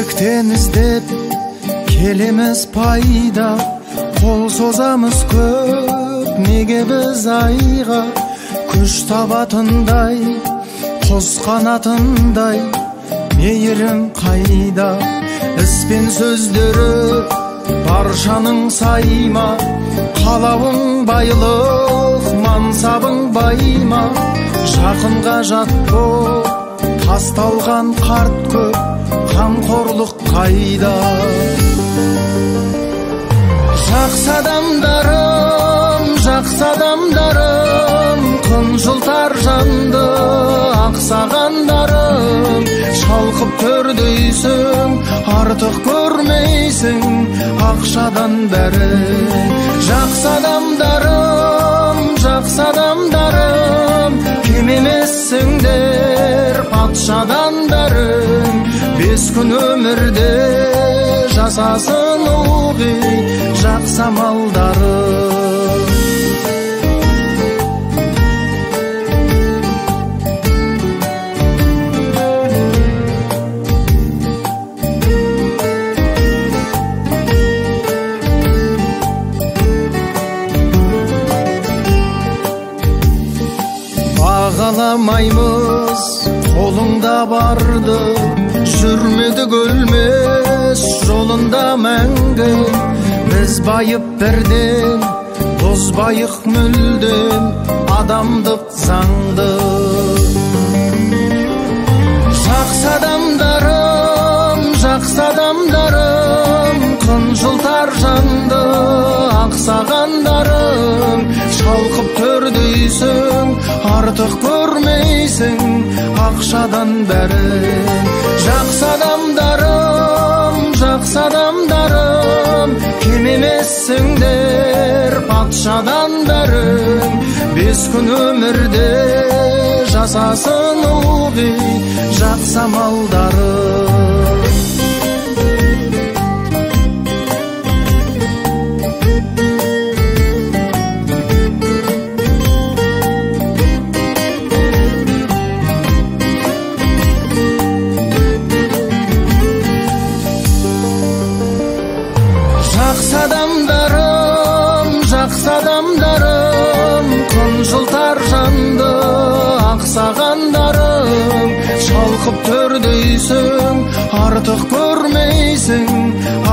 Тірліктен іздеп келеміз пайда, қол созамыз көп, неге біз айға? Күш табатындай, құс қанатындай, мейірім қайда? Іс пен сөздері баршаның сайма, қалауың байлық, мансабың байма. Жақынға жат боп, тасталған қарт көп, қамқорлық қайда? Жақсы адамдарым, жақсы адамдарым, қынжылтар жанды ақсағандарым. Шалқып төрдейсің, артық көрмейсің ақшадан бәрін. Жақсы адамдарым, жақсы адамдарым, кем емессіңдер патшадан бәрін. 5 күн өмірде жасасын ылғи жақсы амалдары. Бағаламаймыз қолыңда барды, жүрмедік өлмес жолында мәңгі. Біз байып бірден, бұзбайық мүлдем адамдық заңды. Жақсы адамдарым, жақсы адамдарым, қынжылтар жанды ақсағандарым. Шалқып төрдейсің, артық көрмейсің ақшадан бәрін. Жақсы адамдарым, жақсы адамдарым, кем емессіңдер патшадан бәрін. 5 күн өмірде жасасын ылғи жақсы амалдары. Жақсы адамдарым, жақсы адамдарым, қынжылтар жанды ақсағандарым. Шалқып төрдейсің, артық көрмейсің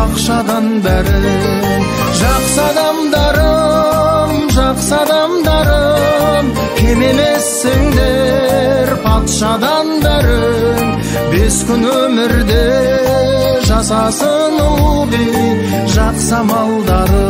ақшадан бәрін. Жақсы адамдарым, жақсы адамдарым, кем емессіңдер патшадан бәрін. 5 күн өмірде жасасын ылғи жақсы амалдары.